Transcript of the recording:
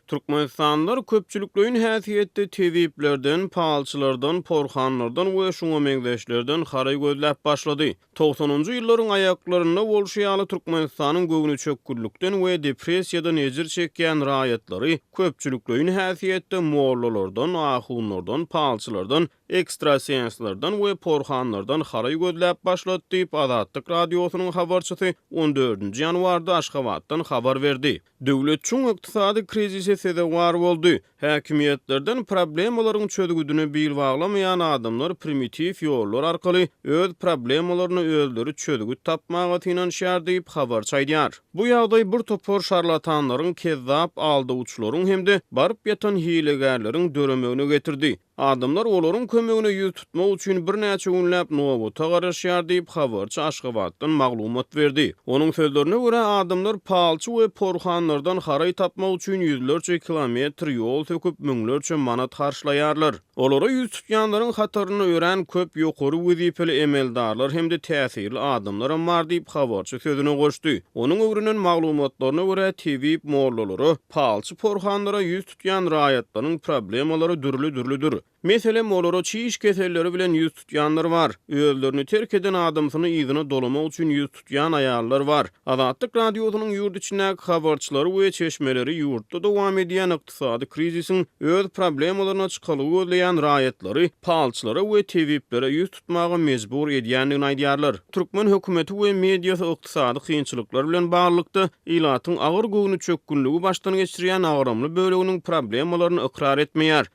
Türkmenistanlylar köpçülikleýin häsiýetde tebiplerden, palçylardan, porhanlardan we şuňa meňzeşlerden haraý gözläp başlady. Togsanynjy ýyllaryň aýaklarynda bolşy ýaly Türkmenistanyň göwnüçökgünlikden we depressiýadan ejir çekýän raýatlary köpçülikleýin häsiýetde mollalardan, ahunlardan, palçylardan, ekstrasenslerden we porhanlardan haraý gözläp başlady diýip, Azatlyk Radiosynyň habarçysy on dördünji ýanwarda Aşgabatdan habar berdi. Döwlet çuň ykdysady krizise sezewar boldy. Häkimiýetlerden problemalaryň çözgüdine bil baglamaýan adamlar primitiw ýollar arkaly öz problemalaryna özleri çözgüt tapmaga synanyşýar diýip, habarçy aýdýar. Bu ýagdaý bir topar şarlatanlaryň, kezzap aldawçylaryň hem-de baryp ýatan hilegärleriň döremegine getirdi. Adamlar olaryň kömegine ýüz tutmak üçin birnäçe günläp nobata garaşýar diýip, habarçy Aşgabatdan maglumat berdi. Onuň sözlerine görä, adamlar palçy we porhanlardan haraý tapmak üçin ýüzlerçe kilometr ýol söküp, müňlerçe manat harçlaýarlar. Olara ýüz tutýanlaryň hatarynda örän köp ýokary wezipeli emeldarlar hem-de täsirli adamlaram bar diýip, habarçy sözüne goşdy. Onuň öwrenen maglumatlaryna görä, tebip mollalara, palçy-porhanlara ýüz tutýan raýatlaryň problemalary dürli-dürlüdir. Meselem, olara çiş keselleri bilen ýüz tutýanlar bar, özlerini terk eden adamsyny yzyna dolamak üçin ýüz tutýan aýallar bar. Azatlyk Radiosynyň ýurt içindäki habarçylary we çeşmeleri ýurtda dowam edýän ykdysady krizisiň öz problemalaryna çykalga gözleýän raýatlary palçylara we tebiplere ýüz tutmaga mejbur edýändigini aýdýarlar. Türkmen hökümeti we mediasy ykdysady kynçylyklar bilen baglylykda, ilatyň agyr göwnüçökgünligi başdan geçirýän agramly böleginiň problemalaryny ykrar etmeýär.